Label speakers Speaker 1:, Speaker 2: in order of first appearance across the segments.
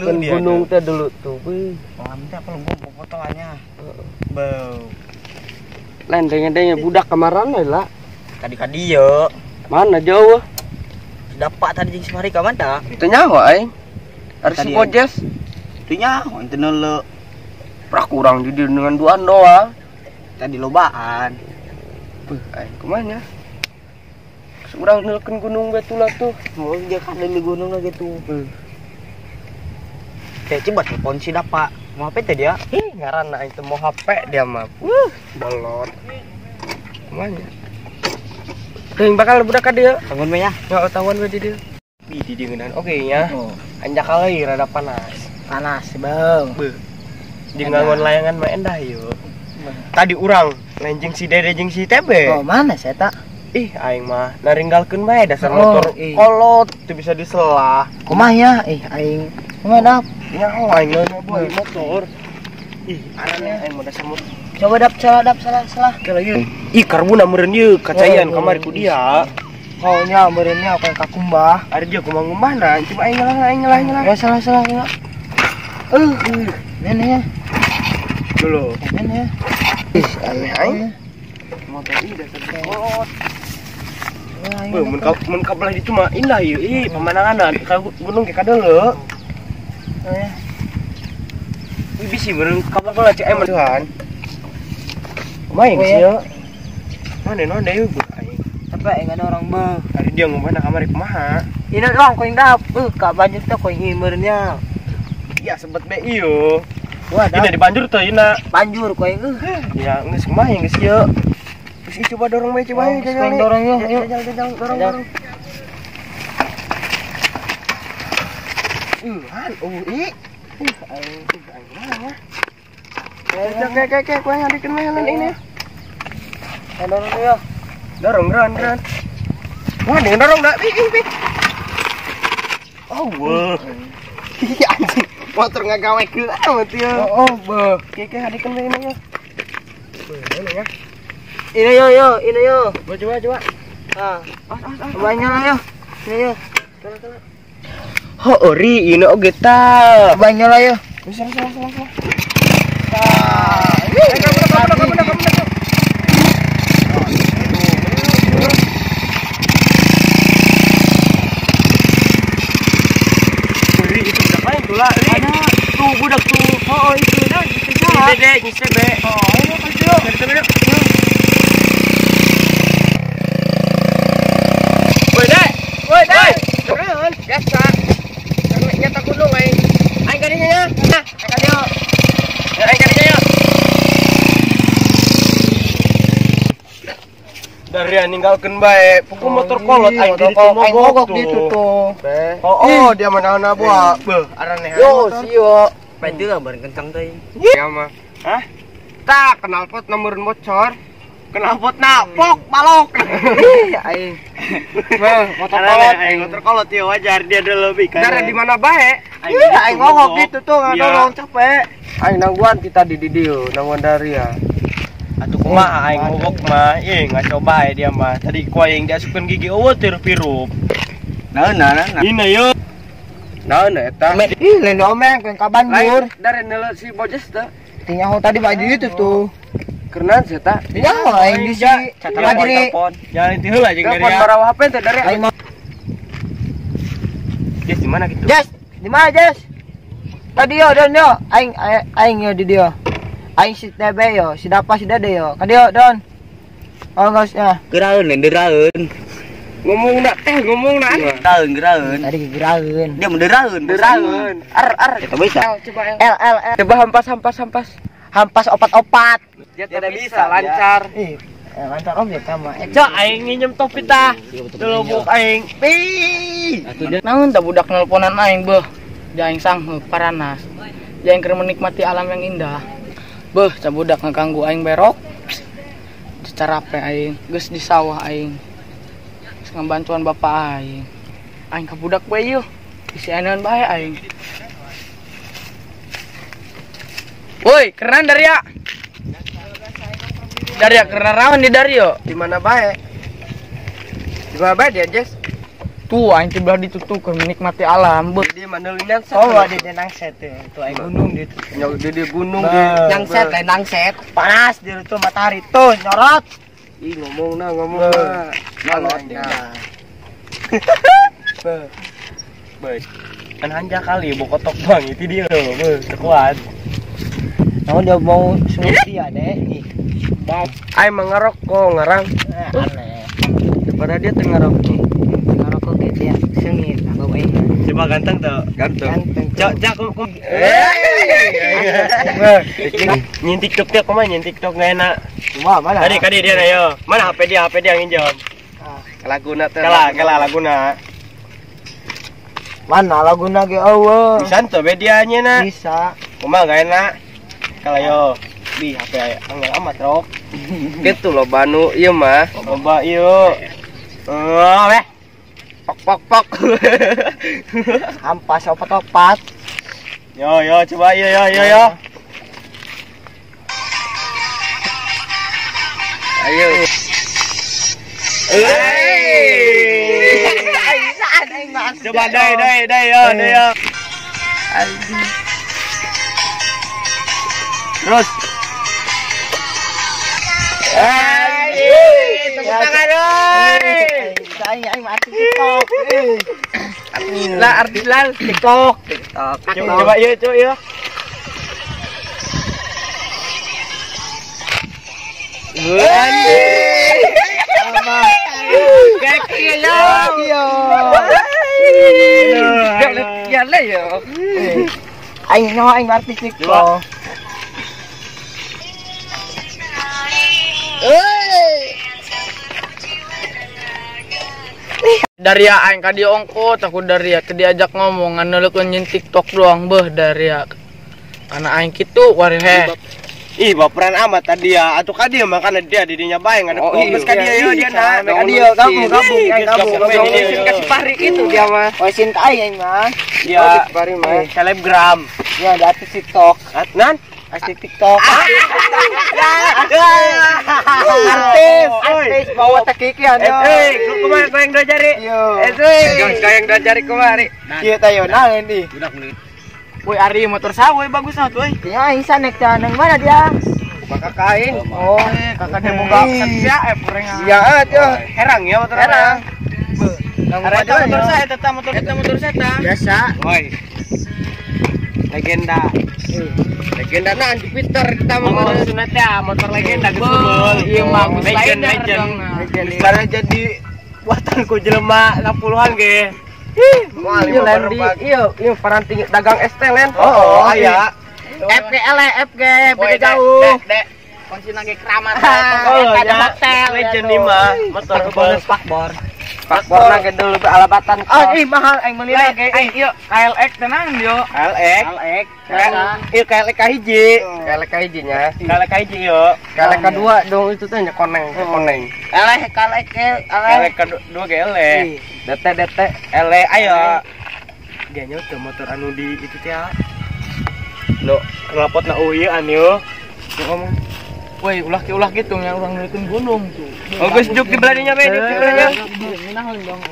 Speaker 1: Nelekeun gunung teh dulu tuh. Beuh.
Speaker 2: Malam teh apa lu fotoannya. Beuh.
Speaker 1: Lain denge-denge budak kemarin lah.
Speaker 2: Tadi ka dieu.
Speaker 1: Mana jauh?
Speaker 2: Dapat tadi jeung si Mari ka mana?
Speaker 1: Teu nyaho aing. Ari si Bojes.
Speaker 2: Teu nyaho teu neuleu.
Speaker 1: Prak urang di dieu dengan duaan doang.
Speaker 2: Tadi lobaan.
Speaker 1: Beuh aing kumaha? Urang nelekeun gunung ge tulah tuh.
Speaker 2: Mau dia kan di gunung lagi tuh. Teh coba telepon si Dapa. Mau HP teh dia?
Speaker 1: Ih, ngaranna aing teh mau HP dia mah. Bolot. Kumaha? Teuing bakal budak ka dieu.
Speaker 2: Tangun we nya.
Speaker 1: Heeh, tangun we di dieu. Ih, di dieu ngeunahan oge nya.
Speaker 2: Oh.
Speaker 1: Anjak kaleuy rada panas.
Speaker 2: Panas, Bang.
Speaker 1: Beuh. Jeung ngangon layangan mah endah yeuh. Tadi urang lain jeung si Dede jeung si TB.
Speaker 2: Oh, mana saya tak?
Speaker 1: Ih, aing mah naringgalkeun bae dasar motor kolot teu bisa diselah.
Speaker 2: Kumaha ya? Ih, aing kumaha dap?
Speaker 1: Nyaho aing nyoba motor. Ih, aneh aing mah dasar motor.
Speaker 2: Coba dap salah salah.
Speaker 1: Kela ieu. Ih, karbuna meureun ieu kacaian kamari ku dia.
Speaker 2: Oh nya meureun nya ka kumbah.
Speaker 1: Ari dia kumaha ngumbahna? Coba aing ngelah aing ngelah.
Speaker 2: Ya salah ya. Nene ya.
Speaker 1: Dulu.
Speaker 2: Nene ya.
Speaker 1: Ih, aneh aing. Motor ieu dasar kolot. Beuh, mun ka belah ditu mah indah ieu. Ih, pemandanganna ka gunung ge kadeuleu.
Speaker 2: Ya.
Speaker 1: Ih, bisi meureun ka belah cek aing Tuhan. Kumaha geus ieu? Mana naon deui beuh aing.
Speaker 2: Tapi aing ada orang beuh.
Speaker 1: Ari dia ngumpulna kamari kumaha?
Speaker 2: Ini doang ku aing dap. Ka banjur teh ku aing meureun nya.
Speaker 1: Iya sebet be ieu.
Speaker 2: Wah,
Speaker 1: ina di banjur teh ina.
Speaker 2: Banjur ku aing.
Speaker 1: Ya geus kumaha geus ieu. Terus coba dorong bae coba ayo jalan.
Speaker 2: Dorong yuk, ayo.
Speaker 1: Jalan dorong. Han, ih. Aing mana ya? Kayak kowe ngadikeun mah jalan ini.
Speaker 2: Dorong ya.
Speaker 1: Dorong geran. Wah, dengan dorong dah. Ih. Oh, wah. Ih, anjing. Motor ngagawekeun amat ya.
Speaker 2: Oh, beuh.
Speaker 1: Kayak ngadikeun bae ini ya. Beuh, mana ya?
Speaker 2: Ini yo, ini yo.
Speaker 1: Coba.
Speaker 2: Ah, banyak lah yo. Ini yo.
Speaker 1: Salah. Oh, ori, ini oge ta.
Speaker 2: Banyak lah yo.
Speaker 1: Salah. Tah. Kamu. Ori itu budak lain tuh lah.
Speaker 2: Ada tuh budak tuh. Oh, itu dah, itu dah.
Speaker 1: Dede, nyise be.
Speaker 2: Oh, ayo kasih yo.
Speaker 1: Dari Woi, deh. Keren, biasa. Karena nyata gunung aing. Aing kadinya ya. Nah, aing kadinya. Ya, aing kadinya ya. Dari ninggalkeun bae, pukul motor kolot aing di ditu mogok tuh. Oh, dia mana-mana buah. Beuh, araneh.
Speaker 2: Yo, sio. Pede bareng kencang teh.
Speaker 1: Ya mah. Hah? Tak knalpot nomor bocor. Knalpot na pok balok.
Speaker 2: Ih, aing.
Speaker 1: Beuh, motor kolot, aing motor kolot ya wajar dia dulu lebih kan. Dari di mana bae?
Speaker 2: Ih, aing mogok gitu tuh ngadorong capek.
Speaker 1: Aing nangguan kita di dieu, nangguan dari ya. Atuh kumaha aing mogok mah, ih ngaco bae dia mah. Tadi ku aing diasupkeun gigi eueuh teu pirup.
Speaker 2: Naon.
Speaker 1: Ina yo. Naon eta?
Speaker 2: Ih, lain omeng ku ka banjur.
Speaker 1: Dari neuleuh si Bojes teh.
Speaker 2: Tinyaho tadi baju itu tuh.
Speaker 1: Kerenan sih ta?
Speaker 2: Iya, aing di si telepon.
Speaker 1: Jangan ti heula jeung dari. Telepon barawa HP teh dari. Jess di mana gitu?
Speaker 2: Jess, di mana Jess? Tadi yo Don yo, aing aing yo di dia. Aing si TB yo, si Dapa si Dede yo. Ka dieu Don. Oh geus nya.
Speaker 3: Geraeun, deraeun.
Speaker 1: Ngomong nak teh, ngomong nak.
Speaker 3: Geraeun, geraeun.
Speaker 2: Tadi geraeun.
Speaker 3: Dia menderaeun,
Speaker 1: deraeun. R R.
Speaker 3: Kita bisa.
Speaker 1: L, coba L. L L L. Coba hampas hampas hampas.
Speaker 2: Hampas opat-opat.
Speaker 1: Dia tidak bisa lancar.
Speaker 2: Ih, lancar om ya sama.
Speaker 1: Cok aing nginjem topi tah. Dulu aing. Ih.
Speaker 4: Naon tah budak nelponan aing beuh. Jaing sangheuk paranas. Jaing keur menikmati alam yang indah. Beuh, ca budak ngaganggu aing berok. Dicarape aing, geus di sawah aing. Geus ngabantuan bapak aing. Aing ka budak we yeuh. Bisi aneun bae aing. Woi, keren Daria. Daria keren rawan di Dario.
Speaker 1: Di mana bae? Di mana bae dia, Jess?
Speaker 4: Tuh aing teh belah ditutup keur menikmati alam.
Speaker 1: Di mandelingan set.
Speaker 2: Oh, di nangset tuh. Tuh aing gunung di
Speaker 1: di gunung di
Speaker 2: nangset, lain nangset. Panas di tuh matahari tuh nyorot.
Speaker 1: Ih ngomongna ngomongna. Nyolot ya. Baik. Kan hanja kali bokotok bang itu dia loh, kuat.
Speaker 2: Nah, dia mau smoothie ya deh.
Speaker 1: Aing mah ngerokok ngarang.
Speaker 2: Aneh.
Speaker 1: Daripada dia teu ngerokok.
Speaker 2: Ngerokok gitu ya, sengit bawa aing.
Speaker 1: Coba ganteng tuh, ganteng. Cak cak kum. Nyin TikTok dia kumaha nyin TikTok enggak enak.
Speaker 2: Wah, mana?
Speaker 1: Tadi kadi dia ayo. Mana HP dia nginjam. Laguna teh. Kalah laguna.
Speaker 2: Mana laguna ge eueuh.
Speaker 1: Bisa tuh be dia nya na.
Speaker 2: Bisa.
Speaker 1: Kumaha enggak enak. Kalah yo. Di HP aya angel amat rok. Gitu loh banu ieu mah. Loba ieu. Weh. Pok pok pok.
Speaker 2: Ampas opat-opat.
Speaker 1: Yo yo coba yo yo yo yo. Ayo. Coba dai dai dai yo dai yo. Terus. Tepuk tangan oi.
Speaker 2: Aing aing artis TikTok.
Speaker 1: Artis lah artis lah TikTok. TikTok. Coba yo coba yo. Kaki yo. Ya le yo.
Speaker 2: Aing nyawa aing artis TikTok.
Speaker 4: Dari aing ka dieu ongko takut dari teu diajak ngomong nganeuleukkeun nyin TikTok doang beuh dari karena aing kitu wareh.
Speaker 1: Ih baperan amat tadi ya atuh ka dieu makana dia didinya bae ngadep fokus ka dieu yo dia na
Speaker 2: ka dieu gabung gabung gabung
Speaker 1: kasih pari itu dia mah.
Speaker 2: Oh sin ka aing mah.
Speaker 1: Dia pari mah selebgram.
Speaker 2: Ya di artis TikTok.
Speaker 1: Nan
Speaker 2: artis TikTok. Artis, artis bawa tekiki anu.
Speaker 1: Eh, kumaha goyang dua jari. Eh, goyang dua jari kumaha ari.
Speaker 2: Kieu tayo naon di.
Speaker 4: Woi ari motor sawe bagus nah tuh euy.
Speaker 2: Ya aing sanek teh nang mana dia?
Speaker 1: Kakak kain.
Speaker 2: Oh,
Speaker 4: kakak dia boga sia pureng.
Speaker 1: Iya atuh, herang ya motor herang.
Speaker 4: Nang motor saya eta motor eta motor saya ta.
Speaker 1: Biasa. Woi. Legenda. Legenda na Jupiter kita mau sunat ya motor legenda geus.
Speaker 4: Iya mah
Speaker 1: legend legend. Sekarang jadi buatanku jelema 60-an ge. Ih, moal
Speaker 2: iya
Speaker 1: iya, iya paranting dagang es teh len. Oh, aya.
Speaker 2: FG L FG beda jauh.
Speaker 4: Dek, kuncina ge keramat.
Speaker 1: Oh, ya hotel legend ieu mah motor
Speaker 2: bonus pakbor.
Speaker 1: Pakbor na ge dulu alabatan.
Speaker 2: Oh, ih mahal aing meuli ge.
Speaker 4: Aing ieu KLX tenang yo.
Speaker 1: KLX.
Speaker 2: KLX.
Speaker 1: Ieu KLX kahiji. KLX kahiji nya. KLX kahiji yo. KLX kedua dong itu teh nya koneng, koneng.
Speaker 2: LX KLX
Speaker 1: KLX kedua ge L. DT DT L ayo. Dia nyoto motor anu di itu teh. No, kelapot na uieu an yo. Ngomong.
Speaker 4: Woi, ulah ki ulah gitu yang urang nulikeun gunung tuh.
Speaker 1: Oh, geus juk di beladinya be, juk di beladinya.
Speaker 4: Ngeunah dong.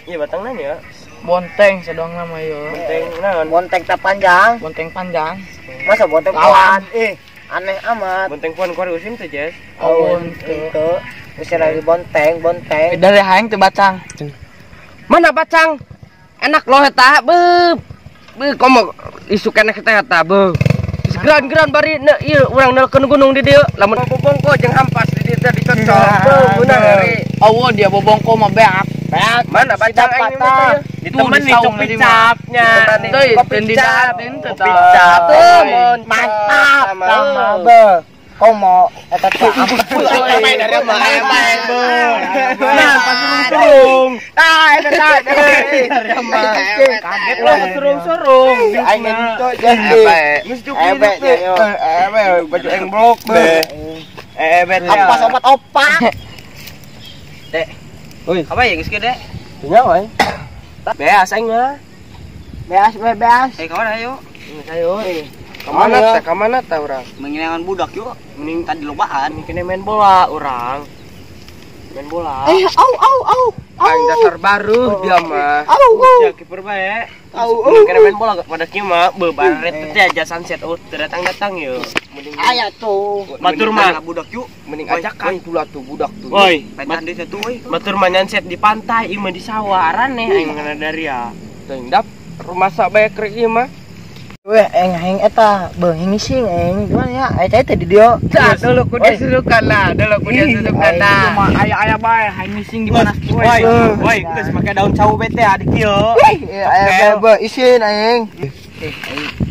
Speaker 1: Iya batangna nya.
Speaker 4: Bonteng sedang nama yo.
Speaker 1: Bonteng naon?
Speaker 2: Bonteng tak panjang.
Speaker 4: Bonteng panjang.
Speaker 2: Masa bonteng puan? Ih, aneh amat.
Speaker 1: Bonteng puan kuari usim teh, Jess.
Speaker 2: Oh, itu. Usir lagi bonteng, bonteng.
Speaker 4: Dari aing teu bacang.
Speaker 1: Mana bacang? Enak loh eta, beuh. Beuh komo isuk enak teh eta, beuh. Geran-geran bari ieu urang neulkeun gunung di dieu. Lamun bobongko jeung hampas di dieu teh dicocol. Beuh, meunang ari.
Speaker 4: Eueuh dia bobongko mah beak.
Speaker 1: Beak. Mana bacang aing mah ditemani kopi capnya.
Speaker 4: Kopi cap.
Speaker 1: Kopi cap.
Speaker 2: Mantap. Sama beuh. Komo eta teh
Speaker 1: apa dari mah beuh. Nah, pas surung-surung.
Speaker 2: Tah eta tah.
Speaker 1: Dari mah. Kaget lo surung-surung.
Speaker 2: Aing itu jadi.
Speaker 1: Geus juk ieu. Baju aing blok beuh. Bet.
Speaker 2: Ampas opat-opat.
Speaker 1: Dek. Oi, apa ya geus kieu, Dek? Nya wae. Beas aing mah.
Speaker 2: Beas, beas.
Speaker 3: Eh, kawan ayo.
Speaker 1: Ayo. Kemana teh? Kemana teh urang?
Speaker 3: Menginangan budak yuk. Mending tadi lobaan.
Speaker 1: Mending kene main bola urang. Main bola.
Speaker 2: Eh, au au au.
Speaker 1: Aing dasar baru dia mah.
Speaker 2: Au.
Speaker 3: Ya kiper bae.
Speaker 2: Au.
Speaker 3: Kena main bola pada kieu mah bebaret teh aja sunset oh teu datang-datang yeuh.
Speaker 2: Aya tuh.
Speaker 3: Batur mah budak yuk
Speaker 1: mending ajakan pula tuh budak tuh.
Speaker 3: Woi, batur mah nyanset di pantai ieu mah di sawah araneh aing ngana dari ya.
Speaker 1: Teuing dap rumah sak bae keur ieu mah.
Speaker 2: Weh, aing aing eta beung ngising aing gimana ya? Aing teh di dieu.
Speaker 1: Tah, dulu ku dia susukan lah, dulu ku dia susukan lah.
Speaker 4: Aya-aya bae aing ngising di mana.
Speaker 3: Woi, woi, geus make daun cau bete adik ieu.
Speaker 2: Aya bae isin aing.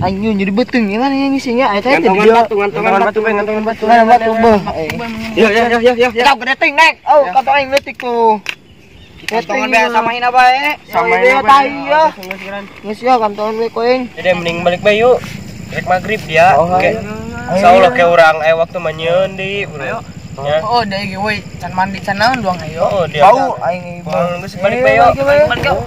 Speaker 2: Aing nyeri beuteung gimana ya ngisingnya? Aing teh di dieu.
Speaker 1: Ngantongan batu, ngantongan batu.
Speaker 2: Ngantongan batu beuh.
Speaker 1: Ya ya ya ya ya.
Speaker 2: Tau gede ting nek. Oh, kantong aing leutik tuh.
Speaker 4: Kantongan bae samain bae.
Speaker 2: Samain bae ya. Geus ya kantongan we koeng.
Speaker 3: Jadi mending balik bae yuk. Rek magrib ya. Oke. Insyaallah ke urang aya waktu mah nyeun deui, bro.
Speaker 4: Oh, deui ge we can mandi can naon doang ayo.
Speaker 3: Oh, dia.
Speaker 2: Bau aing
Speaker 3: geus balik bae yuk.
Speaker 2: Balik yuk.